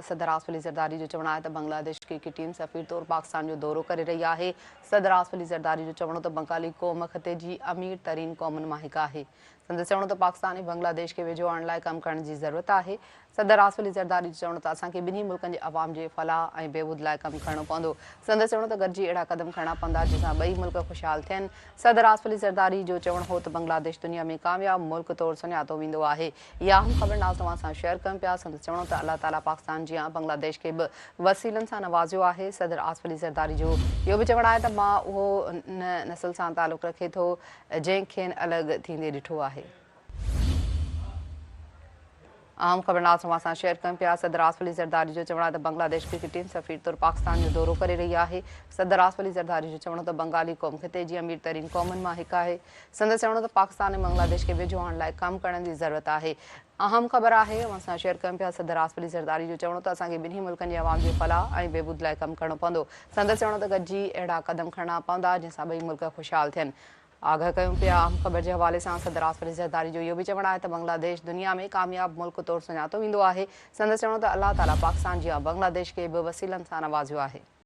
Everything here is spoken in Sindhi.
صدر آصف علي زرداري جو چوڻ آهي ته بنگلاديش ڪرڪيٽ ٽيم سفير طور پاڪستان جو دورو ڪري رهي آهي. صدر آصف علي زرداري جو چوڻ هو ته بنگالي قوم خطي جي امير ترين قومن مان هڪ آهي. سندس چوڻ هو ته پاڪستان ۽ بنگلاديش کي ويجهو آڻڻ لاء ڪم ڪرڻ جي ضرورت آهي. صدر آصف علي زرداري جو چوڻ هو ته اسان کي ٻنهي ملڪن جي عوام جي فلاح ۽ بهبود لاء ڪم ڪرڻو پوندو. سندس چوڻ هو ته گڏجي اهڙا قدم کڻڻا پوندا جنهن سان ٻئي ملڪ خوشحال ٿين. صدر آصف علي زرداري جو چوڻ هو ته بنگلاديش دنيا ۾ ڪامياب ملڪ طور سڃاتو ويندو آهي. اها اهم خبر ناز توهان سان شيئر ڪيون پيا. سندس چوڻ هو ته الله تعاليٰ پاڪستان جيان بنگلاديش کي به وسيلن سان نوازيو آهي. صدر آصف علي زرداري جو اهو به چوڻ آهي ته مان اهو ان نسل سان تعلق رکي ٿو جنهن کين الڳ ٿيندي ڏٺو آهي. اهم خبر ناز اوهان سان شيئر ڪيون پيا. صدر آصف علي زرداري جو چوڻ آهي ته بنگلاديش ڪرڪيٽ ٽيم سفير طور پاڪستان جو دورو ڪري رهي آهي. صدر آصف علي زرداري جو چوڻ هو ته بنگالي قوم خطي جي امير ترين قومن مان هڪ آهي. سندس چوڻ هو ته پاڪستان ۽ بنگلاديش کي ويجهو آڻڻ لاء ڪم ڪرڻ جي ضرورت آهي. اهم خبر آهي اوهان سان شيئر ڪيون پيا. صدر آصف علي زرداري جو چوڻ هو ته اسان کي ٻنهي ملڪن جي عوام جي فلاح ۽ بهبود لاء ڪم ڪرڻو پوندو. سندس چوڻ هو ته گڏجي اهڙا قدم کڻڻا پوندا جنهن سان ٻئي ملڪ خوشحال ٿين. آگاهه ڪيون پيا. اهم خبر جي حوالي سان صدر آصف علي زرداري جو اهو به چوڻ آهي ته بنگلاديش دنيا ۾ ڪامياب ملڪ طور سڃاتو ويندو آهي. سندس چوڻ هو ته الله تعاليٰ پاڪستان جيان بنگلاديش کي به وسيلن سان نوازيو آهي.